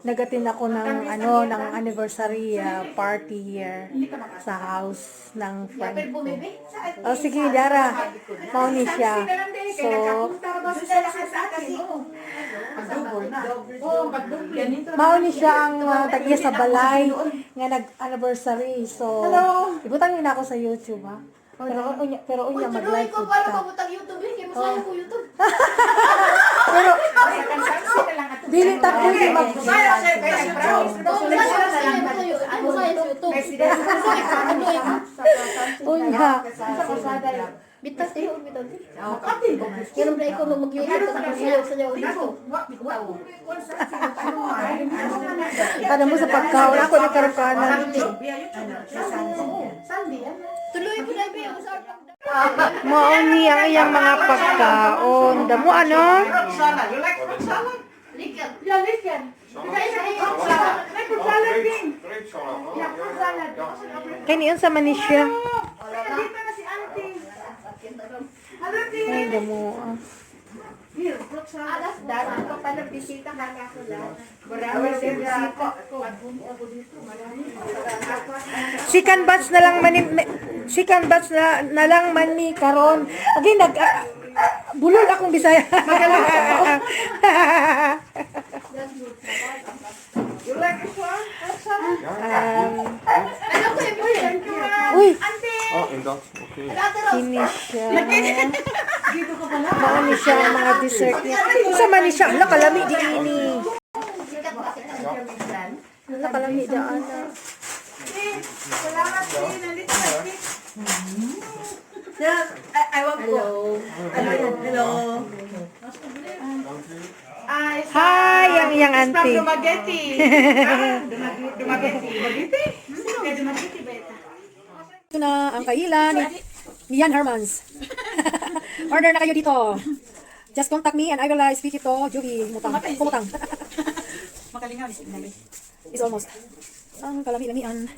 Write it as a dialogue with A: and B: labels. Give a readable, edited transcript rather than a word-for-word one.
A: Nag-attend ako ng ano, ng anniversary party here sa house ng friend ko. Oh, sige, Dara. Mao ni siya. So, mao ni siya ang tag-iya sa balay nga nag-anniversary. So, ibutang ni na ako sa YouTube, ha. Pero unya mag-live
B: ko
A: pud
B: paano
A: ka.
B: pabutang YouTube eh. Kaya masaya ko YouTube.
A: Pero dili ta pwede mag
B: Oo, masaya ko YouTube. Ay, masaya sa YouTube. Masaya ko.
A: Unya.
B: Bitas eh, bitas. Yan ang play ko mag-YouTube kasi sayaw sayaw dito.
A: Kada mo sa pagkaon ako ni karon kanan.
B: Tuloy po na yung usap.
A: Mao ni ang iyang mga pagkaon. Damo ano?
C: Fruit salad. You like fruit salad?
B: Likan.
D: Ja, lekker. Lekker salad ding.
E: Grape salad.
D: Ja, fruit salad.
A: Kani unsa man ni siya?
D: Dito na si auntie. Hello, dear.
A: Ay, damo, ah.
D: Here, fruit salad.
F: Alas dati ko pa nagbisita ka na ako lang.
D: Marami siyang bisita.
A: Second batch na lang man ni, second batch na lang man ni karon. Again nag bulol akong Bisaya.
D: You like this one? Fruit salad?
B: Ano ko yung
A: Uy,
E: Oh, en dat. Oké.
A: kini siya. Mao ni siya ang mga dessert niya. Unsa man ni siya? Hala, kalami di ini. Hala, kalami di ana.
D: Salamat, dear. Nandito na si
F: Hello. Hello.
D: Ah, it's
A: Hi, ang iyang
D: It's from
A: auntie.
D: Dumaguete. Ah, Dumaguete. Dumaguete? Kaya Dumaguete ba ito?
A: Ito na ang kailan ni Jan Hermans. Order na kayo dito. Just contact me and I will speak it to Julie Mutang. Kumutang.
D: Makalingaw.
A: It's almost. Ang kalami-lamian.